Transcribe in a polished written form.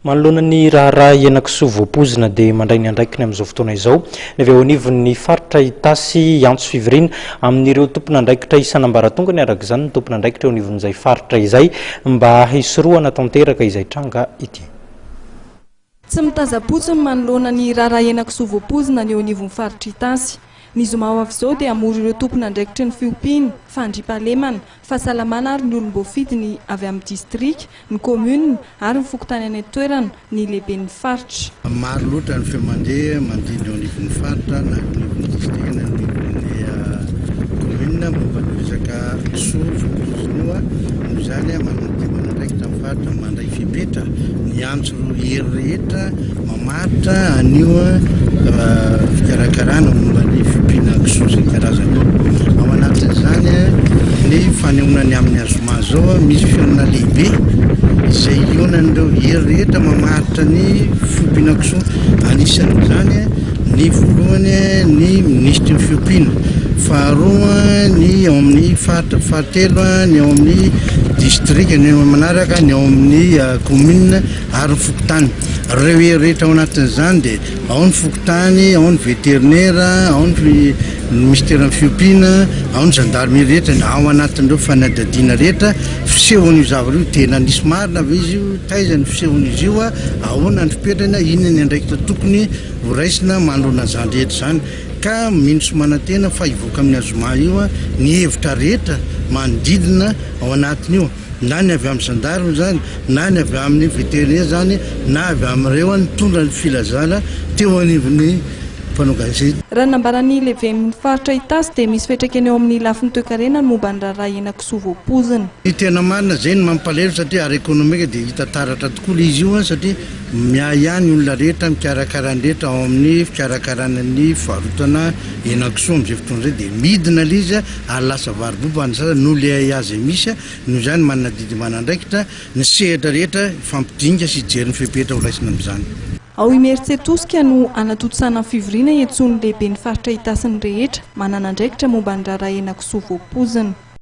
Manoloana ny raharaha henakisoa voapoizina dia mandray ny andraikiny amin'izao fotoana izao ny avy eo anivon'ny faritra Itasy hiantso fivoriana amin'ireo tompon'andraikitra isan'ambaratongany araka izany ny tompon'andraikitra eo anivon'izay faritra izay mba hisorohana tanteraka izay tranga ity. Tsy mitazam-potsiny manoloana ny raharaha henakisoa voapoizina ny eo anivon'ny faritra Itasy. Ny zoma ho avy izao dia hamory ireo tompon'andraikitry ny fiompiana, fandriampahalemana, fahasalamana ary ny olom-boafidy ny avy amin'ny distrika, ny commune ary ny fokontany any an-toerana, ny lehiben'ny faritra. Maro loatra ny feo mandeha manodidina eo anivon'ny faritra na eo anivon'ny distrika na eo anivon'ny commune momba ny resaka kisoa voapoizina io. Noho izany, manana dia manandraikitra ny faritra mandray fepetra miantso ireo hery rehetra mamaritra an'io fikarakarana momba ny fiompiana kisoa sy ny karazany io. Ao anatin'izany ny fanehoana ny amin'ny azoma izao, misy fihaonana lehibe izay hihaonan'ireo hery rehetra mamaritra ny fiompiana kisoa. Anisan'izany ny voalohany ny minisitry ny fiompiana, faharoa ny ao amin'ny faritra, fahatelo ny ao amin'ny distrika, ny manaraka ny ao amin'ny commune ary ny fokontany. Ireo hery rehetra ao anatin'izany dia ao ny fokontany, ao ny vétérinaire, ao ny minisiteran'ny fiompiana, ao ny gendarmerie rehetra, ao anatin'ireo fanadihadiana rehetra fisehon'io zavatra io, tena nisy marina ve izy io, taiza ny fisehon'izy io, ahoana ny fipetrany, inona ny andraikitra tokony ho raisina manoloana an'izany rehetra izany, ka mino sy manantena fa hivoaka amin'ny azoma io ny hevitra rehetra manodidina ao anatin'io. Na ny avy amin'ny gendarme izany, na ny avy amin'ny vétérinaire izany, na avy amin'ireo nitondra ny filazana teo anivon'ny mpanao gazety. Raha ny nambaran'ny lehiben'ny faritra Itasy dia misy fiantraikany eo amin'ny lafiny toekarena ny momba ny raharaha henakisoa voapoizina. Ny tena marina izay no mampalahelo satria ara-ekonomika dia hita taratra tokoa ilay izy io satria miahiahy ny olona rehetra mikarakara ny rehetra ao amin'ny fikarakarana ny fivarotana henakisoa amin'izay fotoana izay dia midina ilay izy ary lasa varoboba ny sasany noho ilay ahiahy izay misy, noho izany manana adidy aman'andraikitra ny sehatra rehetra hifampidinika sy hijery ny fepetra ho raisina amin'izany. Ao Imerintsiatosika no hanatontosana ny fivoriana iantsoan'ny lehiben'ny faritra Itasy ny rehetra manana andraikitra momba ny raharaha henakisoa voapoizina.